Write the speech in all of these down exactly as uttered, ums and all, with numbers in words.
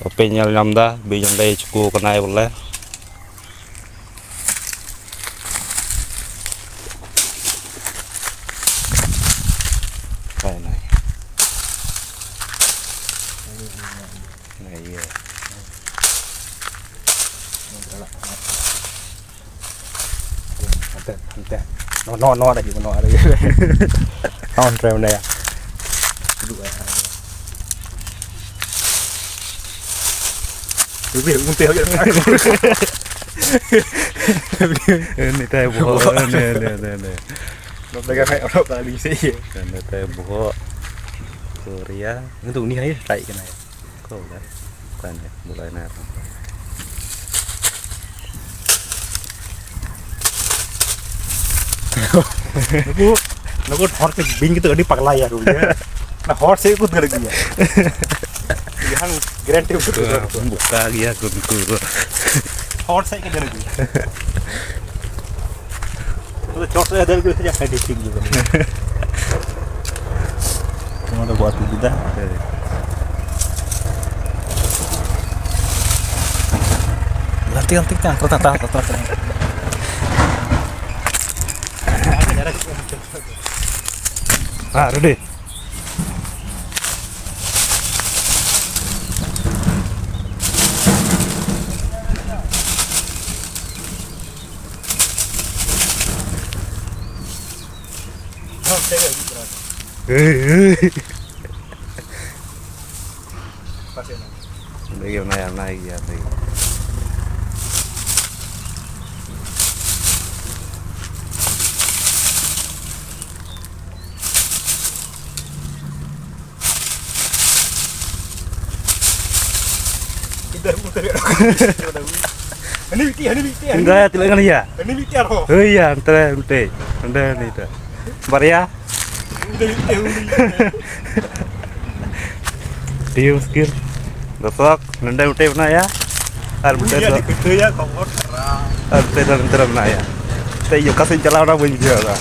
ᱵᱟᱯᱮ ᱧᱮᱞ ᱧᱟᱢ ᱮᱫᱟ, ᱵᱤᱧ ᱚᱸᱰᱮᱭ ᱪᱩᱠᱩ ᱟᱠᱟᱱᱟᱭ ᱵᱚᱞᱮ᱾ ᱚᱠᱟᱭᱮᱱᱟᱭ? ᱚᱱᱟ ᱤᱭᱟᱹ᱾ ᱦᱟᱱᱛᱮ, ᱦᱟᱱᱛᱮ᱾ ᱱᱚᱣᱟ, ᱱᱚᱣᱟ, ᱱᱚᱣᱟ ᱨᱮ ᱦᱤᱡᱩᱜ ᱢᱮ, ᱱᱚᱣᱟ ᱨᱮ ᱦᱤᱡᱩᱜ ᱢᱮ᱾ ᱱᱚᱜᱼᱚ ᱱᱚᱰᱮ ᱢᱮᱱᱟᱭᱟ᱾ ᱩᱫᱩᱜ ᱟᱭ᱾ ᱩᱱᱤ ᱛᱟᱭ ᱵᱚᱦᱚᱜ, ᱱᱮ, ᱱᱮ, ᱱᱮ, ᱱᱮ᱾ ᱱᱚᱛᱮ ᱜᱮ ᱠᱷᱟᱡ ᱚᱰᱚᱠ ᱠᱟᱜ ᱞᱤᱧ ᱥᱮ ᱤᱭᱟᱹ᱾ ᱱᱮ ᱛᱟᱭ ᱵᱚᱦᱚᱜ᱾ ᱠᱚᱨᱤᱭᱟ᱾ ᱩᱱᱤ ᱫᱚ ᱩᱱᱤ ᱦᱚᱸᱭ ᱦᱟᱛᱟᱣᱮᱫ ᱠᱟᱱᱟᱭ᱾ ᱚᱠᱟᱭᱮᱱᱟᱭ? ᱵᱚᱞᱚᱭᱮᱱᱟᱭ ᱟᱨᱦᱚᱸ᱾ ᱱᱩᱠᱩ, ᱱᱩᱠᱩ ᱦᱚᱲ ᱛᱮ ᱵᱤᱧ ᱠᱟᱛᱮ ᱟᱹᱰᱤ ᱯᱟᱜᱽᱞᱟ ᱜᱮᱭᱟ ᱠᱚ, ᱵᱩᱡᱷᱟᱹᱣ? ᱚᱱᱟ ᱦᱚᱲ ᱥᱮᱫ ᱠᱚ ᱫᱟᱹᱲ ᱜᱮᱭᱟ᱾ ᱡᱟᱦᱟᱱ guarantee ᱵᱟᱹᱱᱩᱜ ᱛᱟᱠᱚᱣᱟ᱾ ᱵᱚᱠᱟ ᱜᱮᱭᱟ ᱠᱚ ᱱᱩᱠᱩ ᱫᱚ᱾ ᱦᱚᱲ ᱥᱮᱫ ᱠᱚ ᱫᱟᱹᱲ ᱜᱮᱭᱟ᱾ ᱛᱚᱵᱮ ᱪᱚᱴ ᱨᱮ ᱫᱟᱹᱲ ᱜᱮ ᱦᱩᱭᱩᱜᱼᱟ, ᱟᱹᱰᱤ ᱴᱷᱤᱠ ᱜᱮ ᱵᱟᱹᱱᱩᱜᱼᱟ᱾ ᱱᱚᱰᱮ ᱵᱚ ᱟᱹᱛᱩ ᱠᱮᱫᱟ᱾ ᱦᱳᱭ᱾ ᱜᱟᱛᱮ ᱜᱟᱛᱮ ᱛᱮ ᱦᱟᱱᱛᱮ ᱱᱟᱛᱮ, ᱦᱟᱱᱛᱮ ᱱᱟᱛᱮ᱾ ᱦᱮᱸ, ready᱾ ᱦᱮᱸ, ᱦᱮᱸ᱾ ᱚᱸᱰᱮ ᱜᱮ ᱢᱮᱱᱟᱭᱟ, ᱢᱮᱱᱟᱭ ᱜᱮᱭᱟ ᱚᱸᱰᱮ ᱜᱮ᱾ ᱦᱟᱹᱱᱤ ᱢᱤᱫᱴᱤᱡ, ᱦᱟᱹᱱᱤ ᱢᱤᱫᱴᱤᱡ, ᱦᱟᱹᱱᱤ ᱤᱧ ᱫᱚ ᱛᱤᱱᱟᱹᱜ ᱜᱟᱱ ᱦᱩᱭᱩᱜᱼᱟ? ᱦᱟᱹᱱᱤ ᱢᱤᱫᱴᱤᱡ ᱟᱨᱦᱚᱸ᱾ ᱦᱩᱭᱟ, ᱚᱱᱛᱮ ᱨᱮ ᱢᱤᱫᱴᱤᱡ, ᱚᱸᱰᱮ ᱢᱤᱫᱴᱤᱡ᱾ ᱵᱟᱨᱭᱟ᱾ ᱩᱱᱤ ᱫᱚ ᱢᱤᱫᱴᱤᱡ, ᱩᱱᱤ ᱢᱤᱫᱴᱤᱡ᱾ ᱟᱹᱰᱤ ᱢᱩᱥᱠᱤᱞ᱾ ᱫᱚᱨᱥᱚᱠ, ᱱᱚᱰᱮ ᱢᱤᱫᱴᱮᱡ ᱢᱮᱱᱟᱭᱟ᱾ ᱟᱨ ᱢᱤᱫᱴᱮᱡ ᱩᱱᱤ ᱫᱚ, ᱟᱹᱰᱤ ᱠᱷᱟᱹᱴᱟᱹᱭᱟ, ᱠᱷᱚᱵᱚᱨ ᱠᱷᱟᱨᱟᱯ᱾ ᱟᱨ ᱢᱤᱫᱴᱮᱡ ᱫᱚ ᱱᱚᱱᱛᱮ ᱨᱮ ᱢᱮᱱᱟᱭᱟ᱾ ᱛᱮ ᱤᱧ ᱚᱠᱟ ᱥᱮᱫ ᱤᱧ ᱪᱟᱞᱟᱣ ᱮᱱᱟ ᱵᱟᱹᱧ ᱵᱩᱡᱷᱟᱹᱣ ᱮᱫᱟ᱾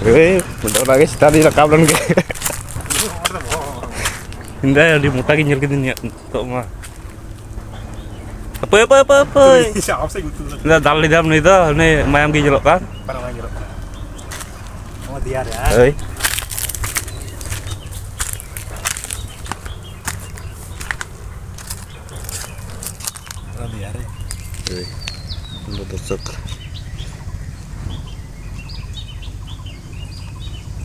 ᱦᱳᱭ, ᱚᱱᱟᱜᱮ ᱪᱮᱛᱟᱱ ᱨᱤᱧ ᱨᱟᱠᱟᱵ ᱞᱮᱱ ᱜᱮ᱾ ᱤᱧ ᱫᱚ ᱟᱹᱰᱤ ᱢᱚᱴᱟ ᱜᱤᱧ ᱧᱮᱞ ᱠᱮᱫᱮ ᱱᱤᱛᱚᱜ ᱢᱟ᱾ ᱦᱟᱹᱯᱟᱹᱭ, ᱦᱟᱹᱯᱟᱹᱭ, ᱦᱟᱹᱯᱟᱹᱭ, ᱦᱟᱹᱯᱟᱹᱭ᱾ ᱥᱟᱵ ᱥᱮ ᱜᱩᱛᱩ ᱫᱚ᱾ ᱫᱟᱞ ᱞᱮᱫᱟᱢ ᱱᱩᱭ ᱫᱚ, ᱩᱱᱤ ᱢᱟᱭᱟᱢ ᱜᱮ ᱧᱮᱞᱚᱜ ᱠᱟᱱ᱾ ᱵᱟᱝ, ᱵᱟᱝ ᱧᱮᱞᱚᱜ ᱠᱟᱱᱟ᱾ ᱱᱚᱣᱟ ᱫᱮᱭᱟ ᱨᱮ, ᱦᱮᱸ? ᱦᱳᱭ᱾ ᱱᱚᱣᱟ ᱫᱮᱭᱟ ᱨᱮ᱾ ᱦᱳᱭ᱾ ᱩᱱᱤ ᱫᱚ ᱫᱚᱨᱥᱚᱠ᱾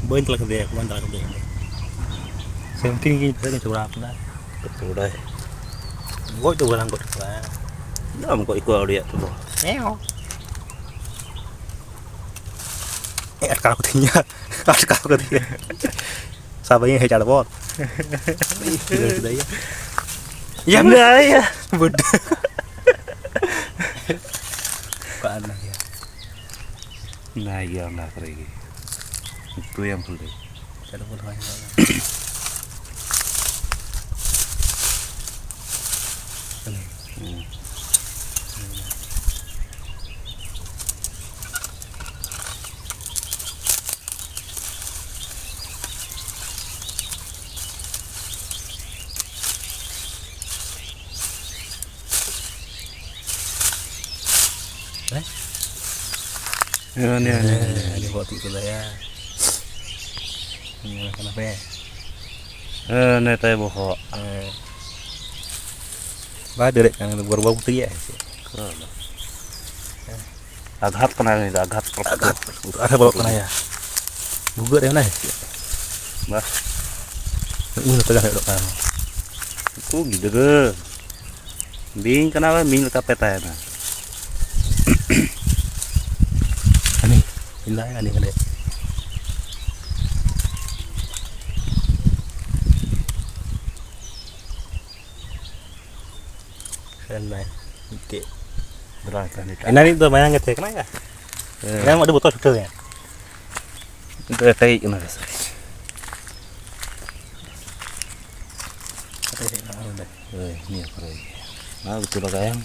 ᱵᱟᱹᱧ ᱛᱟᱞᱟ ᱠᱮᱫᱮᱭᱟ, ᱵᱟᱹᱧ ᱛᱟᱞᱟ ᱠᱮᱫᱮᱭᱟ᱾ ᱥᱮ ᱩᱱᱠᱤᱱ ᱜᱮ ᱡᱷᱚᱜᱽᱲᱟ ᱟᱠᱟᱱᱟ᱾ ᱵᱟᱰᱟᱭ᱾ ᱜᱚᱡ ᱫᱚ ᱵᱟᱞᱟᱝ ᱜᱚᱡ ᱠᱚᱣᱟ᱾ ᱵᱟᱢ ᱜᱚᱡ ᱠᱚᱣᱟ ᱟᱹᱣᱲᱤᱭᱟᱜ ᱛᱮᱫᱚ᱾ ᱦᱮᱸ᱾ ᱮ, ᱟᱴᱠᱟᱣ ᱠᱟᱹᱫᱤᱧᱟ᱾ ᱟᱴᱠᱟᱣ ᱠᱟᱹᱫᱤᱧᱟ᱾ ᱥᱟᱵ ᱤᱧ ᱦᱮᱡ ᱟᱲᱵᱚᱨ᱾ ᱫᱟᱹᱲ ᱠᱮᱫᱟᱭ᱾ ᱤᱭᱟᱹ ᱢᱮ᱾ ᱤᱭᱟᱹ᱾ ᱵᱩᱰ᱾ ᱚᱠᱟ ᱨᱮ ᱢᱮᱱᱟᱭᱟ? ᱢᱮᱱᱟᱭ ᱜᱮᱭᱟ ᱚᱱᱟ ᱠᱚᱨᱮ ᱜᱮ᱾ ᱩᱛᱩᱭᱟᱢ ᱠᱷᱟᱹᱞᱤ᱾ ᱪᱟᱞᱩ ᱵᱚᱞ ᱦᱚᱸ ᱦᱤᱡᱩᱜᱼᱟ᱾ ᱦᱩᱸ᱾ ᱦᱮᱸ? ᱦᱮᱸ, ᱱᱤᱭᱟᱹ, ᱱᱤᱭᱟᱹ, ᱦᱮᱸ, ᱱᱤᱭᱟᱹ᱾ ᱟᱹᱰᱤ ᱵᱚᱦᱚᱜ ᱛᱤᱡ ᱠᱮᱫᱟᱭᱟ᱾ ᱧᱮᱞ ᱠᱟᱱᱟ ᱯᱮ? ᱦᱮᱸ, ᱱᱮᱛᱟᱭ ᱵᱚᱦᱚᱜ᱾ ᱦᱮᱸ᱾ ᱵᱟᱭ ᱫᱟᱹᱲᱮᱫ ᱠᱟᱱ, ᱜᱚᱨᱵᱚᱵᱚᱛᱤ ᱜᱮᱭᱟᱭ ᱥᱮ ᱪᱮᱫ? ᱦᱮᱸ᱾ ᱦᱮᱸ᱾ ᱟᱜᱷᱟᱛ ᱠᱟᱱᱟᱭ ᱩᱱᱤ ᱫᱚ, ᱟᱜᱷᱟᱛ ᱯᱨᱟᱯᱛᱚ᱾ ᱟᱜᱷᱟᱛ, ᱟᱨᱦᱚᱸ ᱵᱚᱞᱚᱜ ᱠᱟᱱᱟᱭᱟ᱾ ᱵᱷᱩᱜᱟᱹᱜ ᱨᱮ ᱢᱮᱱᱟᱭᱟ ᱥᱮ ᱪᱮᱫ? ᱵᱟ᱾ ᱩᱱᱤ ᱱᱚᱛᱮ ᱜᱮ ᱦᱮᱡ ᱜᱚᱫᱚᱜ ᱠᱟᱱᱟ᱾ ᱩᱱᱠᱩ ᱜᱤᱫᱽᱨᱟᱹ᱾ ᱵᱤᱧ ᱠᱟᱱᱟ ᱵᱮᱱ, ᱵᱤᱧ ᱞᱮᱠᱟ ᱯᱮ ᱛᱟᱦᱮᱱᱟ᱾ ᱦᱟᱹᱱᱤ, ᱤᱧ ᱫᱚ ᱦᱟᱹᱱᱤ ᱠᱟᱱᱟᱭ᱾ ᱥᱮᱱ ᱱᱟᱭ ᱢᱤᱫᱴᱮᱡ᱾ ᱫᱮᱞᱟ ᱛᱟᱦᱞᱮ ᱮᱴᱟᱜ᱾ ᱮᱱᱟᱱᱤᱡ ᱫᱚ ᱢᱟᱭᱟᱝ ᱜᱮ ᱛᱟᱦᱮᱸ ᱠᱟᱱᱟ ᱭᱟ᱾ ᱦᱮᱸ᱾ ᱢᱟᱭᱟᱝ ᱟᱹᱰᱤ ᱵᱚᱛᱚᱨ ᱪᱷᱩᱴᱟᱹᱣ ᱮᱱᱟ᱾ ᱱᱤᱛᱚᱜ ᱮᱴᱟᱜᱤᱡ ᱠᱟᱱᱟ ᱥᱮ? ᱦᱳᱭ, ᱱᱤᱭᱟᱹ ᱠᱚᱨᱮ ᱜᱮ᱾ ᱚᱱᱟ ᱜᱩᱛᱩ ᱞᱟᱜᱟᱭᱟᱢ᱾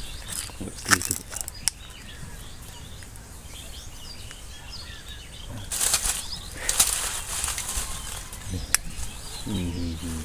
ᱦᱩᱸ, ᱦᱩᱸ, ᱦᱩᱸ᱾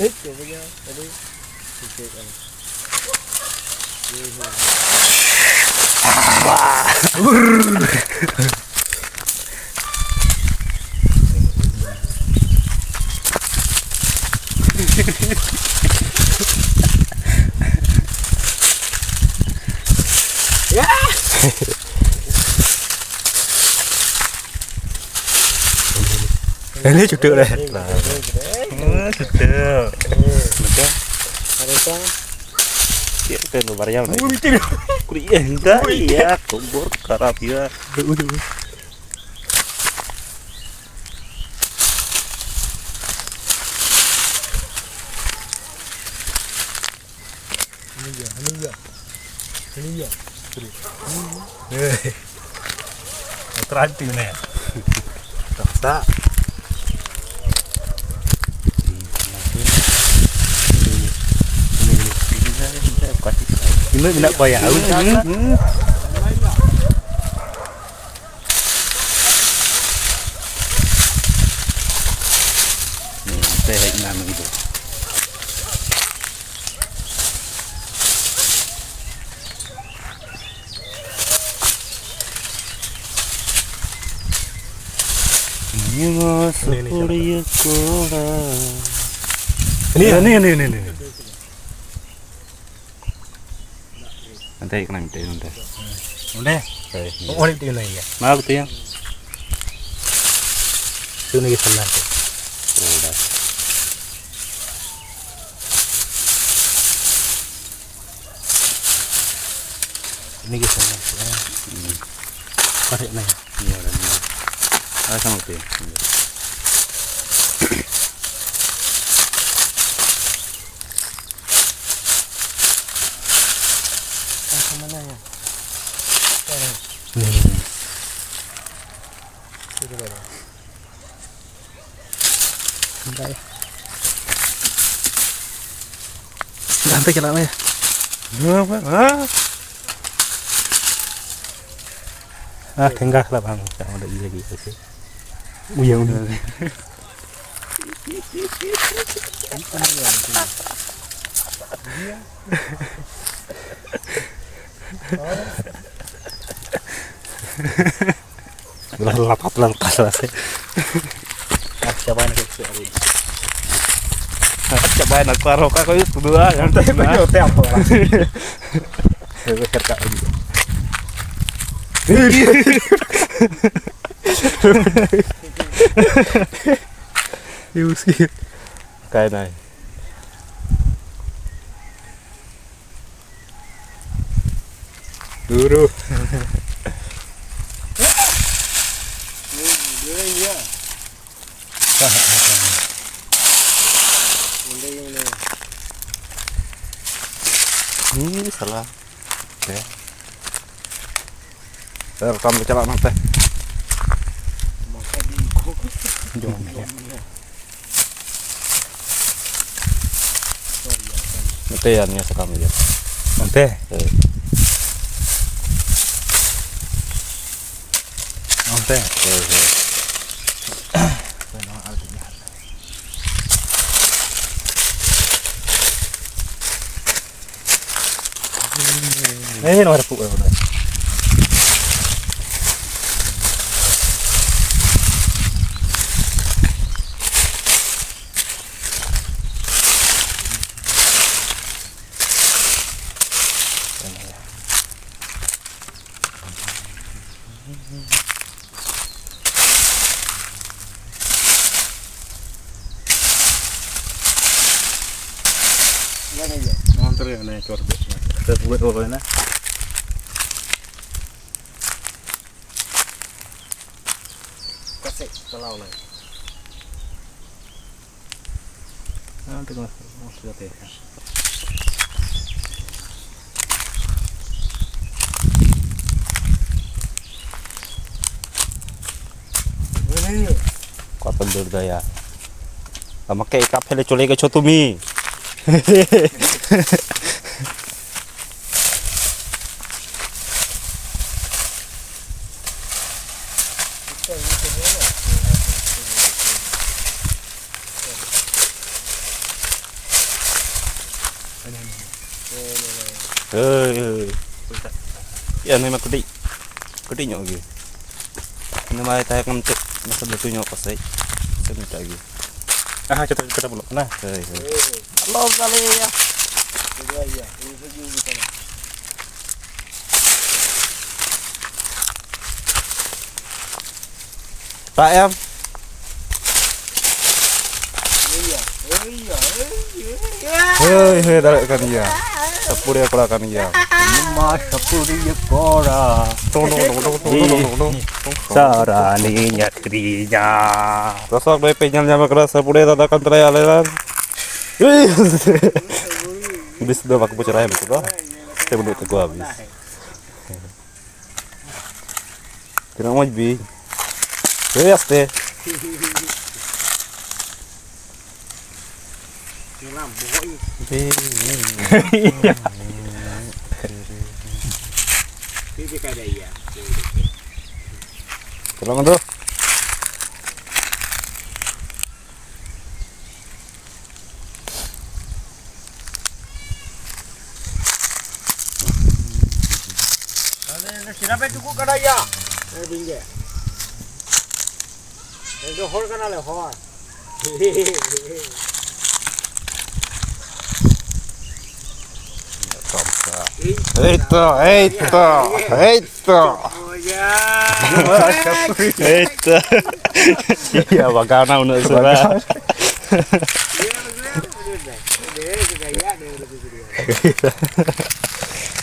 ᱦᱮᱡ ᱠᱚ ᱵᱚᱭᱦᱟ, ᱟᱹᱰᱤ ᱴᱷᱤᱠᱟᱹᱭᱮᱫ ᱠᱟᱱᱟ᱾ ᱦᱩᱸ, ᱦᱩᱸ᱾ ᱦᱮᱸ, ᱪᱷᱩᱴᱟᱹᱣ ᱨᱮ᱾ ᱦᱮᱸ, ᱪᱷᱩᱴᱟᱹᱣ᱾ ᱪᱮᱫ ᱛᱮ ᱫᱚ ᱵᱟᱨᱭᱟ ᱢᱮᱱᱟᱜᱼᱟ? ᱠᱩᱲᱤ ᱤᱭᱟᱹ ᱦᱤᱱᱫᱟ, ᱤᱭᱟᱹ, ᱠᱷᱚᱵᱚᱨ ᱠᱷᱟᱨᱟᱯ ᱤᱭᱟᱹ᱾ ᱦᱟᱹᱱᱤ ᱜᱮ, ᱦᱟᱹᱱᱤ ᱜᱮ, ᱦᱟᱹᱱᱤ ᱜᱮ᱾ ᱦᱮᱸ᱾ ᱵᱟᱛᱨᱟᱣ ᱛᱤ ᱢᱮᱱᱟᱭᱟ᱾ ᱨᱟᱥᱛᱟ᱾ ᱛᱤᱱᱟᱹᱜ ᱢᱮᱱᱟᱜ ᱠᱚᱣᱟ ᱭᱟ? ᱦᱩᱸ, ᱦᱩᱸ, ᱦᱩᱸ᱾ ᱦᱮᱸ, ᱱᱚᱛᱮ ᱦᱮᱡ ᱮᱱᱟ ᱱᱩᱭ ᱫᱚ᱾ ᱱᱤᱭᱟᱹ ᱢᱟ ᱥᱩᱯᱩᱲᱤᱭᱟᱹ ᱠᱚᱲᱟ᱾ ᱱᱤᱭᱟᱹ, ᱱᱤᱭᱟᱹ, ᱱᱤᱭᱟᱹ, ᱱᱤᱭᱟᱹ, ᱱᱤᱭᱟᱹ᱾ ᱦᱟᱱᱛᱮ ᱦᱮᱡ ᱠᱟᱱᱟ ᱢᱤᱫᱴᱮᱡ ᱱᱚᱱᱛᱮ᱾ ᱚᱸᱰᱮ? ᱦᱳᱭ᱾ ᱚᱸᱰᱮ ᱢᱤᱫᱴᱮᱡ ᱢᱮᱱᱟᱭ ᱜᱮᱭᱟ᱾ ᱱᱚᱣᱟ ᱠᱚ ᱛᱮᱭᱟ᱾ ᱥᱩᱱᱤ ᱜᱮ ᱥᱟᱢᱱᱟ ᱨᱮ᱾ ᱚ, ᱵᱟᱥ᱾ ᱩᱱᱤ ᱜᱮ ᱥᱟᱢᱱᱟ ᱨᱮ᱾ ᱦᱩᱸ᱾ ᱚᱠᱟ ᱴᱷᱮᱡ ᱢᱮᱱᱟᱭᱟ? ᱱᱤᱭᱟᱹ ᱨᱮ, ᱱᱤᱭᱟᱹ᱾ ᱟᱨ ᱥᱟᱢᱱᱟ ᱛᱮ᱾ ᱚᱠᱟ ᱢᱮᱱᱟᱭᱟ? ᱚᱠᱟ ᱨᱮ? ᱦᱩᱸ᱾ ᱪᱮᱫ ᱠᱚ ᱞᱟᱹᱭᱟ? ᱵᱟᱭ᱾ ᱦᱟᱱᱛᱮ ᱪᱟᱞᱟᱜ ᱢᱮ᱾ ᱟᱨ ᱴᱷᱮᱸᱜᱟ ᱠᱷᱟᱱ ᱵᱟᱝ ᱚᱸᱰᱮ ᱤᱭᱟᱹ ᱞᱟᱹᱜᱤᱫ ᱥᱮ ᱪᱮᱫ? ᱩᱭᱟᱹ ᱩᱱᱤ᱾ ᱞᱟᱛᱟᱨ ᱞᱟᱛᱟᱨ ᱥᱮ᱾ ᱟᱨ ᱪᱟᱵᱟᱭᱮᱱᱟ ᱠᱚ ᱥᱮ ᱟᱹᱣᱨᱤ? ᱟᱨ ᱪᱟᱵᱟᱭᱮᱱᱟ ᱠᱚ, ᱟᱨᱦᱚᱸ ᱚᱠᱟ ᱠᱚ ᱛᱩᱫᱩᱜᱼᱟ? ᱦᱟᱱᱛᱮ ᱠᱚ ᱚᱛᱮ ᱟᱢ ᱛᱚ ᱚᱲᱟᱜ᱾ ᱥᱮᱨ ᱠᱟᱜ ᱦᱩᱭᱩᱜᱼᱟ᱾ ᱤᱭᱩᱥ ᱜᱮ᱾ ᱚᱠᱟᱭᱮᱱᱟᱭ? ᱫᱩᱨᱩ᱾ ᱚᱸᱰᱮ ᱜᱮ ᱢᱮᱱᱟᱭᱟ᱾ ᱦᱩᱸ, ᱥᱟᱞᱟ᱾ ᱦᱮᱸ᱾ ᱨᱟᱠᱟᱢ ᱫᱚ ᱪᱟᱞᱟᱜ ᱱᱚᱛᱮ᱾ ᱡᱚᱢ ᱢᱮ᱾ ᱱᱚᱛᱮ ᱭᱟ, ᱱᱤᱭᱟᱹ ᱥᱟᱠᱟᱢ ᱤᱭᱟᱹ᱾ ᱚᱱᱛᱮ? ᱦᱳᱭ᱾ ᱚᱱᱛᱮ? ᱦᱳᱭ, ᱦᱳᱭ᱾ ᱦᱮᱸ, ᱱᱚᱣᱟ ᱨᱟᱹᱯᱩᱫ ᱠᱟᱱᱟ᱾ ᱱᱚᱣᱟ ᱫᱚ ᱤᱭᱟᱹ᱾ ᱱᱚᱣᱟ ᱫᱚ ᱚᱱᱮ ᱪᱚᱴ ᱫᱚ᱾ ᱥᱮ ᱵᱷᱩᱜᱟᱹᱜ ᱠᱚ ᱦᱩᱭᱱᱟ᱾ ᱚᱠᱟ ᱥᱮᱫ ᱪᱟᱞᱟᱣ ᱞᱮᱱ? ᱦᱮᱸ, ᱚᱱᱛᱮ ᱠᱚ ᱢᱚᱡᱽ ᱜᱟᱛᱮ ᱠᱟᱱᱟ᱾ ᱚᱠᱟ ᱠᱚ ᱫᱟᱹᱲ ᱫᱟᱭᱟ? ᱟᱢᱟᱠᱮ ᱮᱠᱟ ᱯᱷᱮᱞᱮ ᱪᱚᱞᱮ ᱜᱮᱪᱷᱚ ᱛᱩᱢᱤ᱾ ᱦᱳᱭ, ᱦᱳᱭ᱾ ᱭᱟ, ᱱᱩᱭ ᱢᱟ ᱠᱟᱹᱴᱤᱡ, ᱠᱟᱹᱴᱤᱡ ᱧᱚᱜ ᱜᱮ᱾ ᱩᱱᱤ ᱢᱟᱭ ᱛᱟᱦᱮᱸ ᱠᱟᱱ ᱪᱮᱫ, ᱱᱟᱥᱮ ᱞᱟᱹᱴᱩ ᱧᱚᱜ ᱯᱟᱥᱮᱡ, ᱥᱮ ᱩᱱᱤᱴᱟᱜ ᱜᱮ᱾ ᱟᱦᱟ, ᱪᱮᱫ ᱪᱮᱫ ᱵᱚᱞᱚᱜ ᱠᱟᱱᱟ? ᱦᱳᱭ, ᱦᱳᱭ᱾ ᱟᱞᱚ ᱵᱟᱞᱮᱭᱟ᱾ ᱨᱟᱜ ᱮᱢ᱾ ᱦᱳᱭ, ᱦᱳᱭ, ᱫᱟᱲᱮᱭᱟᱜ ᱠᱟᱱ ᱜᱮᱭᱟ᱾ ᱥᱟᱹᱯᱩᱲᱤᱭᱟᱹ ᱠᱚᱲᱟ ᱠᱟᱱ ᱜᱮᱭᱟ᱾ ᱢᱟ ᱥᱟᱹᱯᱩᱲᱤᱭᱟᱹ ᱠᱚᱲᱟ᱾ ᱴᱚᱝ, ᱴᱚᱝ, ᱴᱚᱝ᱾ ᱥᱟᱨᱟᱱᱤᱧ ᱟᱹᱠᱷᱨᱤᱧᱟ᱾ ᱫᱚᱨᱥᱚᱠ ᱵᱷᱟᱭ ᱯᱮ ᱧᱮᱞ ᱧᱟᱢ ᱠᱟᱱᱟ, ᱥᱟᱹᱯᱩᱲᱤᱭᱟᱹ ᱫᱟᱫᱟ ᱠᱟᱱ ᱛᱟᱞᱮᱭᱟ ᱟᱞᱮ ᱫᱚ᱾ ᱵᱤᱥ ᱫᱚ ᱵᱟᱠᱚ ᱪᱟᱞᱟᱜᱼᱟ ᱱᱩᱠᱩ ᱫᱚ᱾ ᱥᱮ ᱵᱟᱹᱱᱩᱜ ᱛᱟᱠᱚᱣᱟ ᱵᱤᱥ᱾ ᱛᱤᱱᱟᱹᱜ ᱢᱚᱡᱽ ᱵᱤᱧ᱾ ᱦᱮᱭ ᱟᱥᱛᱮ᱾ ᱧᱮᱞᱟᱢ, ᱵᱚᱦᱚᱜ ᱤᱧ᱾ ᱛᱤ ᱪᱤᱠᱟᱭ ᱫᱟ ᱤᱭᱟᱹ? ᱪᱚᱞᱚ ᱢᱟᱫᱩ᱾ ᱥᱤᱨᱟ ᱯᱮ ᱴᱩᱠᱩ ᱠᱟᱰᱟ ᱭᱟ᱾ ᱮ ᱵᱤᱧ ᱜᱮ᱾ ᱮ ᱫᱚ ᱦᱚᱲ ᱠᱟᱱᱟᱞᱮ, ᱦᱚᱲ᱾ ᱮᱭ ᱛᱚ, ᱮᱭ ᱛᱚ, ᱮᱭ ᱛᱚ᱾ ᱮᱭ ᱛᱚ᱾ ᱮᱭ ᱛᱚ᱾ ᱤᱭᱟᱹ ᱵᱟᱜᱟᱣᱱᱟ ᱩᱱᱟᱹᱜ ᱩᱥᱟᱹᱨᱟ᱾ ᱵᱟᱜᱟᱣ᱾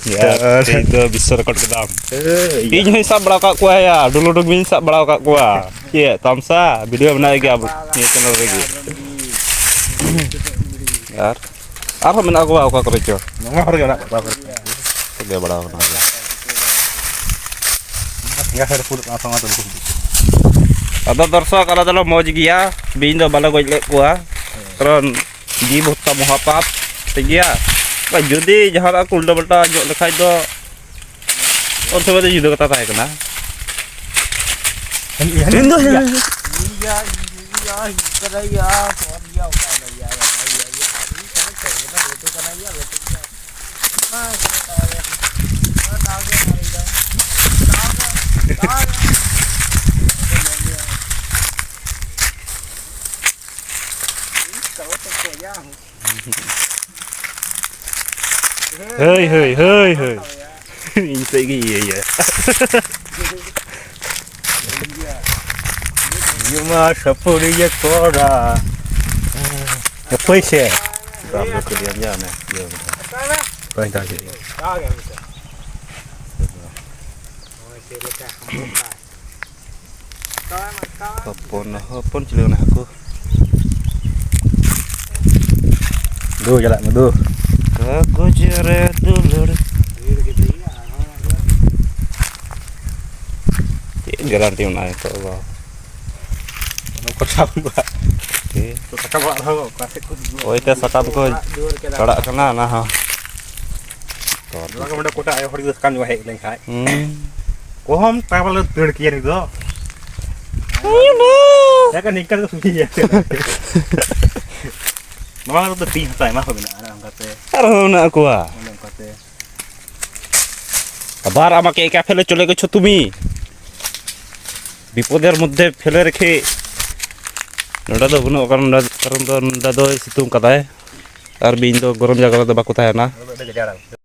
ᱭᱟ, ᱛᱮᱦᱮᱧ ᱫᱚ ᱵᱤᱥᱥᱚ ᱨᱮᱠᱚᱨᱰ ᱠᱮᱫᱟᱢ᱾ ᱤᱧ ᱦᱚᱸᱧ ᱥᱟᱵ ᱵᱟᱲᱟ ᱟᱠᱟᱫ ᱠᱚᱣᱟ ᱭᱟ, ᱰᱩᱞᱩᱰᱩᱝ ᱵᱤᱧ ᱥᱟᱵ ᱵᱟᱲᱟ ᱟᱠᱟᱫ ᱠᱚᱣᱟ᱾ ᱪᱮᱫ ᱛᱟᱢᱥᱟ ᱵᱷᱤᱰᱤᱭᱳ ᱢᱮᱱᱟᱜ ᱜᱮᱭᱟ ᱟᱵᱚ ᱱᱤᱭᱟᱹ ᱪᱮᱱᱮᱞ ᱨᱮᱜᱮ᱾ ᱟᱨ ᱟᱨᱦᱚᱸ ᱢᱮᱱᱟᱜ ᱠᱚᱣᱟ ᱚᱠᱟ ᱠᱚᱨᱮ ᱪᱚ᱾ ᱱᱚᱣᱟ ᱦᱚᱲ ᱜᱮ ᱢᱮᱱᱟᱜ ᱠᱚᱣᱟ᱾ ᱴᱷᱤᱠᱟᱹ ᱵᱟᱲᱟ ᱟᱠᱟᱱᱟ᱾ ᱟᱫᱚ ᱫᱚᱨᱥᱚᱠ, ᱟᱞᱮ ᱫᱚᱞᱮ ᱢᱚᱡᱽ ᱜᱮᱭᱟ, ᱵᱤᱧ ᱫᱚ ᱵᱟᱞᱮ ᱜᱚᱡ ᱞᱮᱫ ᱠᱚᱣᱟ, ᱠᱟᱨᱚᱱ ᱡᱤᱵᱽ ᱦᱚᱛᱛᱟ ᱢᱚᱦᱟᱯᱟᱯ, ᱴᱷᱤᱠ ᱜᱮᱭᱟ᱾ ᱡᱩᱫᱤ ᱡᱟᱦᱟᱱᱟᱜ ᱠᱚ ᱩᱞᱴᱟᱹ ᱯᱟᱞᱴᱟ ᱧᱚᱜ ᱞᱮᱠᱷᱟᱡ ᱫᱚ ᱩᱱ ᱥᱚᱢᱚᱭ ᱫᱚ ᱡᱩᱫᱟᱹ ᱠᱟᱛᱷᱟ ᱛᱟᱦᱮᱸ ᱠᱟᱱᱟ᱾ ᱤᱧ ᱫᱚ ᱤᱧ ᱜᱮᱭᱟ, ᱤᱧ ᱜᱮᱭᱟ, ᱤᱧ ᱜᱮᱭᱟ, ᱤᱧ ᱜᱮᱭᱟ, ᱤᱧ ᱜᱮᱭᱟ, ᱤᱧ ᱜᱮᱭᱟ, ᱤᱧ ᱜᱮᱭᱟ, ᱤᱧ ᱜᱮᱭᱟ, ᱤᱧ ᱜᱮᱭᱟ, ᱤᱧ ᱜᱮᱭᱟ᱾ ᱦᱟᱹᱭ, ᱦᱟᱹᱭ, ᱦᱟᱹᱭ, ᱦᱟᱹᱭ᱾ ᱤᱧ ᱥᱮᱫ ᱜᱮ ᱤᱭᱟᱹᱭᱟ᱾ ᱤᱭᱟᱹ ᱢᱟ ᱥᱟᱹᱯᱩᱨᱤ ᱜᱮ ᱠᱚᱲᱟ᱾ ᱦᱟᱹᱯᱟᱹᱭ ᱥᱮ᱾ ᱫᱟᱢ ᱫᱚ ᱠᱩᱞᱤᱭᱟᱢ ᱜᱮᱭᱟ ᱚᱱᱮ ᱤᱭᱟᱹ ᱠᱟᱫᱟ᱾ ᱵᱟᱹᱧ ᱦᱟᱛᱟᱣ ᱠᱮᱫ᱾ ᱦᱚᱯᱚᱱ, ᱦᱚᱯᱚᱱ ᱪᱤᱞᱤ ᱠᱟᱱᱟ ᱦᱟᱹᱠᱩ? ᱫᱩ ᱪᱟᱞᱟᱜ ᱢᱮ, ᱫᱩ᱾ ᱠᱟᱜᱚᱡᱽ ᱨᱮ ᱫᱩᱞᱟᱹᱲ᱾ ᱪᱮᱫ ᱜᱮᱨᱮᱱᱴᱤ ᱢᱮᱱᱟᱜᱼᱟ ᱱᱤᱛᱚᱜ ᱫᱚ? ᱚᱱᱟ ᱠᱚ ᱥᱟᱵ ᱠᱚᱣᱟ᱾ ᱴᱷᱤᱠ᱾ ᱛᱚ ᱥᱟᱠᱟᱢ ᱚᱲᱟᱜ ᱨᱮᱦᱚᱸ ᱚᱠᱟ ᱥᱮᱫ ᱠᱚ ᱦᱤᱡᱩᱜᱼᱟ? ᱳᱭ ᱛᱮ ᱥᱟᱠᱟᱢ ᱠᱚ ᱚᱲᱟᱜ ᱫᱩᱣᱟᱹᱨ ᱠᱮᱫᱟ᱾ ᱯᱟᱲᱟᱜ ᱠᱟᱱᱟ, ᱚᱱᱟ ᱦᱚᱸ᱾ ᱱᱚᱣᱟ ᱜᱮ ᱱᱚᱰᱮ ᱚᱠᱚᱭᱴᱟᱜ ᱟᱭᱳ ᱦᱚᱲ ᱜᱤᱫᱽᱨᱟᱹ ᱥᱟᱠᱟᱢ ᱡᱚᱢ ᱦᱮᱡ ᱞᱮᱱ ᱠᱷᱟᱡ᱾ ᱦᱩᱸ᱾ ᱠᱚᱦᱚᱢ ᱛᱟᱵᱟᱞᱮ ᱫᱟᱹᱲ ᱠᱮᱭᱟ ᱱᱤᱛ ᱫᱚ᱾ ᱮᱠᱟ ᱱᱤᱝᱠᱟ ᱫᱚ ᱥᱩᱡᱤ ᱜᱮᱭᱟ᱾ ᱱᱚᱣᱟ ᱨᱮᱫᱚ ᱛᱤᱧ ᱦᱟᱛᱟᱣ ᱮᱢᱟ ᱠᱚ ᱢᱮᱱᱟᱜᱼᱟ, ᱚᱱᱮ ᱚᱱᱠᱟᱛᱮ᱾ ᱟᱨᱦᱚᱸ ᱢᱮᱱᱟᱜ ᱠᱚᱣᱟ᱾ ᱚᱱᱮ ᱚᱱᱠᱟᱛᱮ᱾ ᱟᱵᱟᱨ ᱟᱢᱟᱜ ᱠᱮ ᱮᱠᱟ ᱯᱷᱮᱞᱮ ᱪᱚᱞᱮ ᱜᱮᱪᱷᱚ ᱛᱩᱢᱤ᱾ ᱵᱤᱯᱚᱫᱮᱨ ᱢᱚᱫᱽᱫᱷᱮ ᱯᱷᱮᱞᱮ ᱨᱮᱠᱷᱮ᱾ ᱱᱚᱰᱮ ᱫᱚ ᱵᱟᱹᱱᱩᱜ, ᱠᱟᱨᱚᱱ ᱱᱚᱰᱮ, ᱠᱟᱨᱚᱱ ᱫᱚ ᱱᱚᱰᱮ ᱫᱚᱭ ᱥᱤᱛᱩᱝ ᱠᱟᱫᱟᱭ᱾ ᱟᱨ ᱵᱤᱧ ᱫᱚ ᱜᱚᱨᱚᱢ ᱡᱟᱭᱜᱟ ᱨᱮᱫᱚ ᱵᱟᱠᱚ ᱛᱟᱦᱮᱱᱟ᱾